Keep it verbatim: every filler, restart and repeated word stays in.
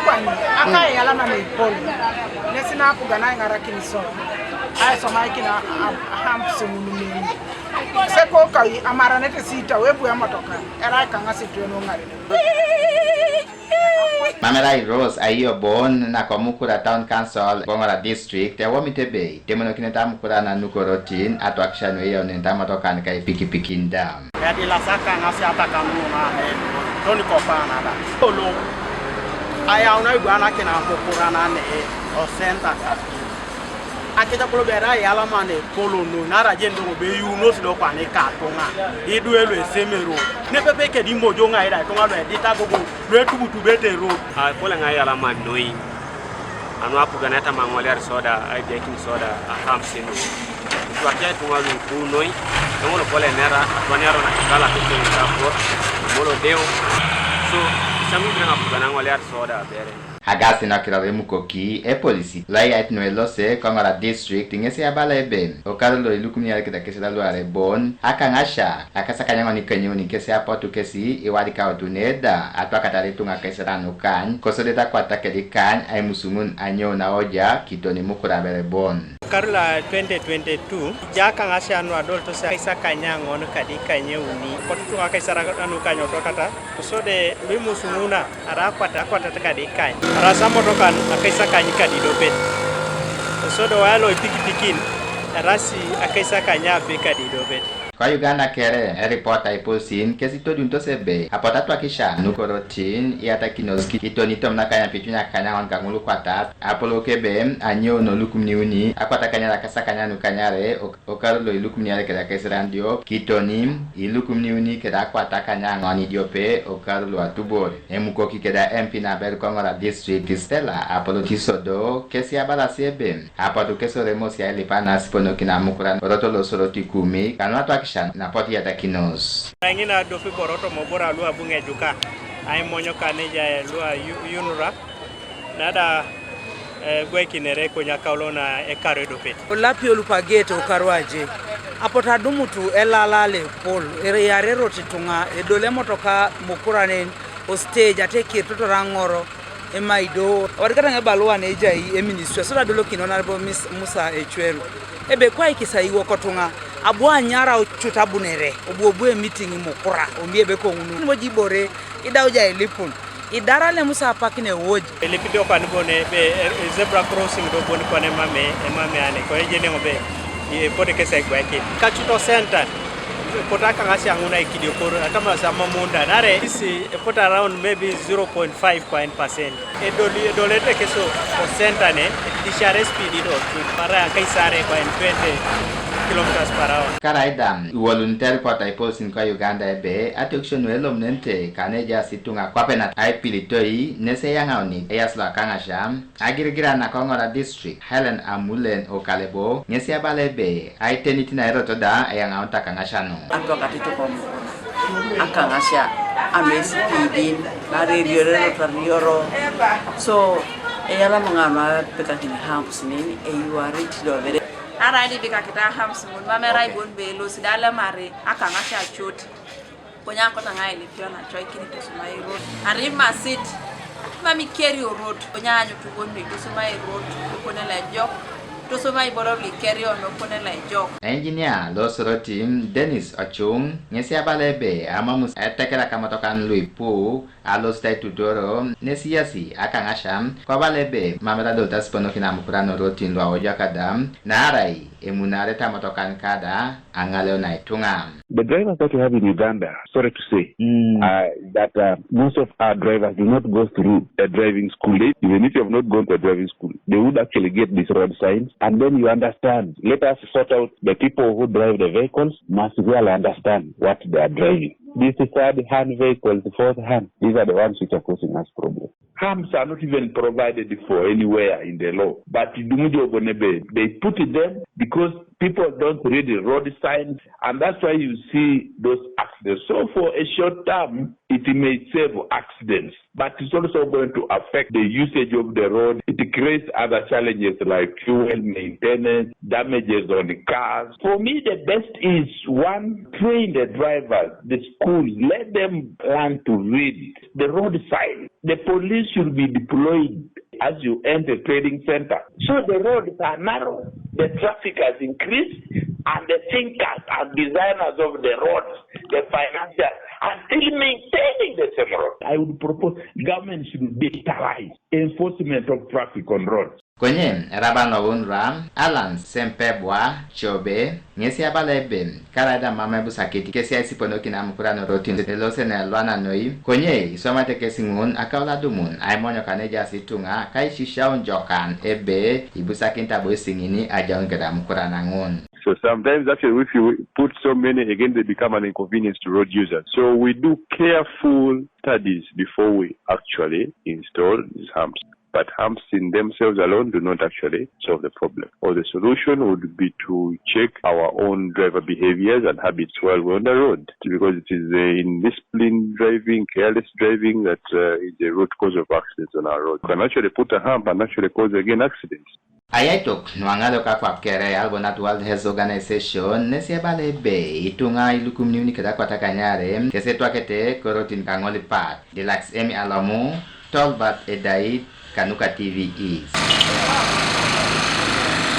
Kwani, aka eyalama na epol. Nesi napuga na ing'arakin so. Aisoma ikina a, a, hamps munumeni. Seko kai amara nete sita webu emotoka. Era ikang'asi tueno ng'ari. Mamerai Rose Aiyo Bon na komukura Town Council Kong'ora District ewomite bei temonokineta amukura nanukorotin atwakisha nueyaunenta motokan ka epikipiki nda. Edilasa kang'asi atakanunu nane toni kopanada. Olo ayauna igwana kina kokura nane osenta ka. Akita kulo bera yala mane polo no nara jendo be yuno sido kwani katunga. Idu elo esemero. Ne pepe kedi mojo nga ida tunga lo edita gogo lo etubutu bete road. A kole nga yala man noi. Anu apuga neta mang'oliar soda, ai biakin soda, a hamsini. Tuakia tunga lu kunoi, nongolo pole nera, atwaniaro na kikala kutu ni kapor, molo deo. So, sami bira apuga na ng'oliar soda bere. Agasi nokiror emukoki epolisi loyait nuelose Kong'ora District ng'esi abala ebe okaro lo ilukumiare kidakesera luare bon akang'asha akasakanya ng'oni kanyuni kesi apotu kesi iwadika otuneda atwakatare itunga kesera nukany kosodeta kwata kedi kany aimusumun anyou naoja kitoni mukurabere bon. Okaro la twenty twenty-two ija akang'asha nu adol tose akaisakanya ng'on kadi kanyeuni potu itunga kesera nukany otwakata kosode luimusumuna ara akwata akwata kadi kany ara samotokan akaisakany kadi dopet. Kosode waya lo ipikipikin erasi akaisakanya ape kadi dopet. Kwa Uganda kere eripota ipusin kesi todun tose be apot atwakisha nukorotin iatakinos kitoni tom nakanya pichunya kanya ngon kangulu kwatat apolo kebe anyo no lukum niuni akwata kanya rakasa kanya nukanyare. Okaro lo ilukum niare keda kesiran diop kitoni ilukum niuni keda akwata kanya ngoni diope okaro lo atubor emukoki keda M P na ber Kong'ora District Stella Apoloti Sodo kesi abala siebe apotu kesore mosi ailipa na sipono kina mukuran oroto lo soroti kumi kanu atwakisha na poti yatakinos. Ng'ina dofi boroto mobora lua bunge juka ai monyo kanija lua yu- yunura nada eh, gwekinere konya kaulo na ekaro edopet. Olapi olupaget okaro aje. Apot adumutu elalale pol ereyare rot itunga edol emotoka mokuranen ostage ate kirtotor ang'oro emaido. Awadikata ng'e baluwa ne ejai eministry asot adolokin Honorable Miss Musa Echweru ebe kwa ikisaiwo kotunga abu anyara ochut abunere obuobu emiting mukura omi ebe kong'unu nibojibore idau ja elipun. Idara le musa apak ne woj. Elipide okan bone be eh, zebra crossing do bone kone mame emame ane ko ejene be e pode kesa igweke kachuto center kota kanga si anguna ikidio koro kama sa mamunda nare isi e put around maybe zero point five kwa percent. Edoli edolete keso o center ne ishare speed do para kaisare kwa twenty kilometers per hour. Karaida iwolunite ripota iposin kwa Uganda ebe atiokisho nuelom nente kaneja situnga kwapenat aipilitoi nese yang'auni eyas lo akang'asha agirigira na Kong'ora District Helen Amulen Okalebo ng'esi abala ebe aitenit na eroto da eyang'aunit akang'asha nu. Atwakati tukom akang'asha amesi pidin nareriorero tarioro so eyala mang'ano apikakini hamps nin eyuarit dobere. Arai dibikakita hamps mun mamerai bon belos dalemare akang'asha choti. Konya kota ngai lipiona choi kini tosoma irot. Ari masit. Mami keri orot. Konya anyu tugon ni tosoma irot. Kone la jok. Tosoma ibolo li keri ono kone la jok. Engineer lo sorotim Dennis Ochung ng'esi abala ebe amamus etekera kamotokan luipu alosi taitutoro nesiasi akang'asha kwabala ebe mamera dol tasiponokin amukuran orotin lwaojo akada naarai emunare tamotokan kada ang'aleo naitunga. The drivers that we have in Uganda, sorry to say, mm. uh, that uh, most of our drivers do not go through a driving school. They, even if you have not gone to a driving school, they would actually get these road signs, and then you understand. Let us sort out the people who drive the vehicles must really understand what they are driving. These third hand vehicles, fourth hand, these are the ones which are causing us problems. Humps are not even provided for anywhere in the law, but Dumujogo Nebe, they put it there because People don't read the road signs, and that's why you see those accidents. So for a short term, it may save accidents, but it's also going to affect the usage of the road. It creates other challenges like fuel maintenance, damages on cars. For me, the best is, one, train the drivers, the schools, let them learn to read the road signs. The police should be deployed as you enter trading center. So the roads are narrow, the traffic has increased, and the thinkers and designers of the roads, the financiers, are still maintaining the same road. I would propose government should digitalize enforcement of traffic on roads. Konye, eraban lo wun ram, Alan Sempebwa Chobe, ŋesi abala ebe, karaida mama ebusakit kesi aisiponokin amukuran rotin elosene lwana noi, konye iswamate kesi ŋun akaulo adumun aimonyokan ejaas ituŋa ka isisiaun jokan ebe ibusakinit abo isiŋini ajaun keda amukuran ŋun. So sometimes, actually, if you put so many again, they become an inconvenience to road users. So we do careful studies before we actually install these humps. But humps in themselves alone do not actually solve the problem. Or the solution would be to check our own driver behaviors and habits while we're on the road, because it is the indisciplined driving, careless driving that uh, is the root cause of accidents on our road. You can actually put a hump and actually cause again accidents. Ayaitok nuaŋa lo kakwap kere Albonat World Health Organization nesi ebala ebe ituŋa ilukumniuni keda kwatakanyare kesi etwakete korotin kaŋolipat. Dilaks Emi Alomu, Tolbat Edait, kanuka T V East.